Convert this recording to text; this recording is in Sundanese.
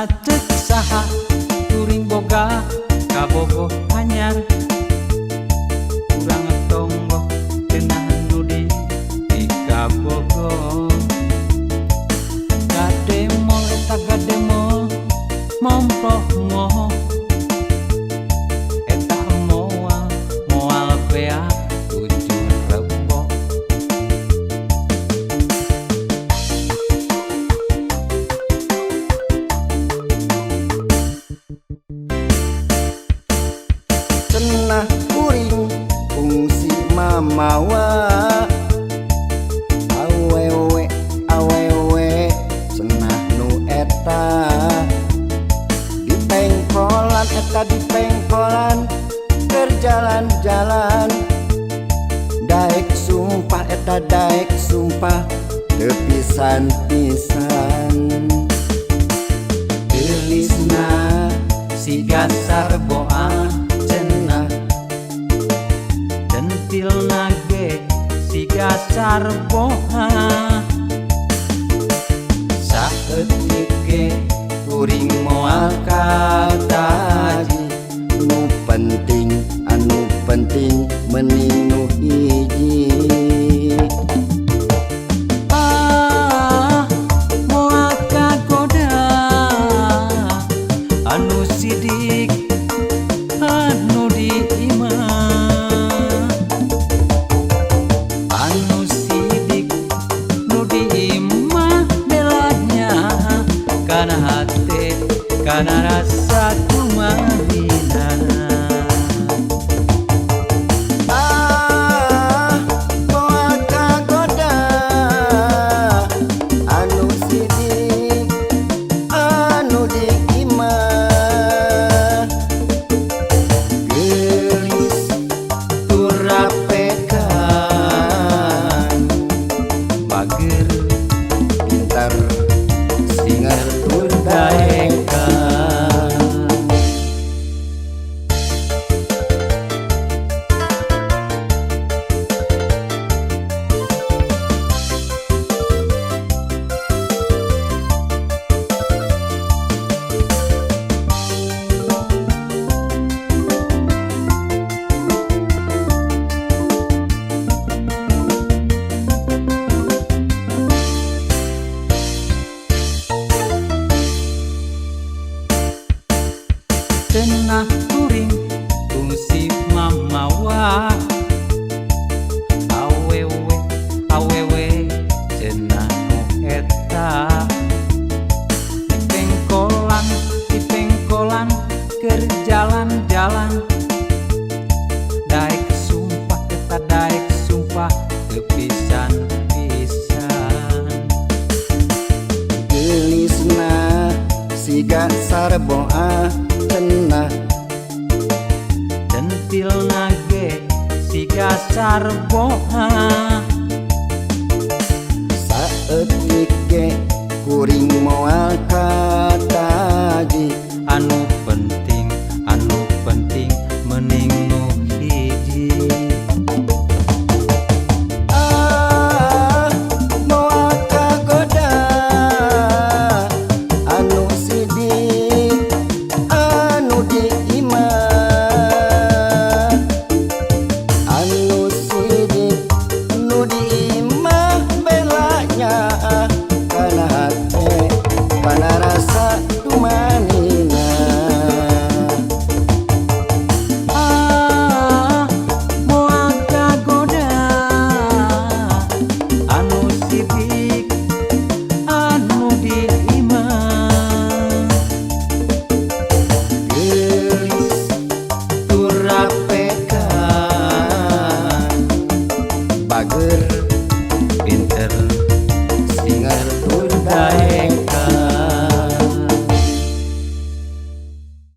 Cenah cek saha kuring boga kabogoh anyar urang tonggoh cenah nu di kabogoh gademol eta gademol mompoh moho eta moal moal beak ujung rembok. Cenah kuring fungsi mamawa awewe awewe cenah nu eta dipengkolan eta dipengkolan keur jalan-jalan daek sumpah eta daek sumpah teu pisan-pisan. Geulisna siga sarboa cenah centilna ge siga sarboa saeutik ge kuring moal kataji. Nu penting anu penting mending nu hiji. Ah, moal kagoda anu sidik anu di imah anu sidik nu di imah belanya kana hate kana rasa kumarina. Ah, moal kagoda anu sidik anu di imah geulis turapekan bager pintar singer tur daekan. Cenah kuring fungsi mamawa awewe awewe cenah nu eta dipengkolan dipengkolan keur jalan-jalan daek sumpah eta daek sumpah teu pisan-pisan. Geulisna siga sarboa cenah centilna ge siga sarboa saeutik ge kuring moal.